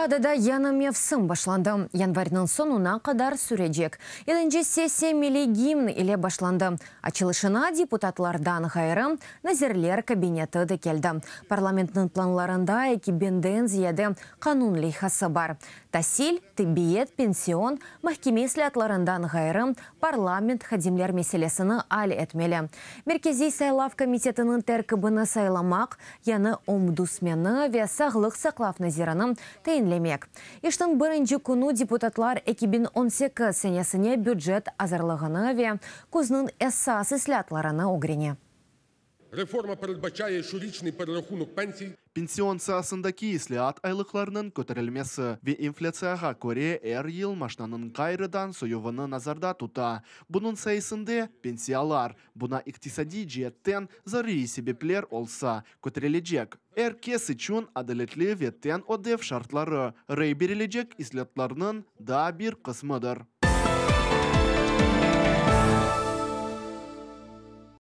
Radada yañı mevsim başlandı. Yanvarniñ soñuna qadar sürecek. Yedinci sessiya milliy gimn ile başlandı. Açılışına deputatlardan ğayrı, Nazirler Kabineti de keldi. Parlamentniñ planlarında eki biñden ziyade qanun leyhası bar. Tasil, tibbiyet, pension, mahkeme islâatlarından ğayrı, parlament hadimler meselesini al etmeli. Merkeziy saylav komitetiniñ terkibini saylamaq, yañı ombudsmenni ve sağlıq saqlav nazirini tayinlemek. İşniñ birinci künü deputatlar 2018 senesine bücet azırlığını ve küzniñ esas islâatlarını ögrene. Реформа передбачає щорічний перерахунок пенсій Pension saasındaki islâat aylıqlarnıñ köterilmesi ve inflâtsiyağa köre er yıl maaşnıñ ğayrıdan sayuvını nazarda tuta. Bunıñ sayesinde pensiyalar, buña iqtisadiy ceetten zaruriy sebepler olsa, köterilecek. Er kes içün adaletli ve teñ ödev şartları, rey berilecek islâatlarnıñ daa bir qısmıdır.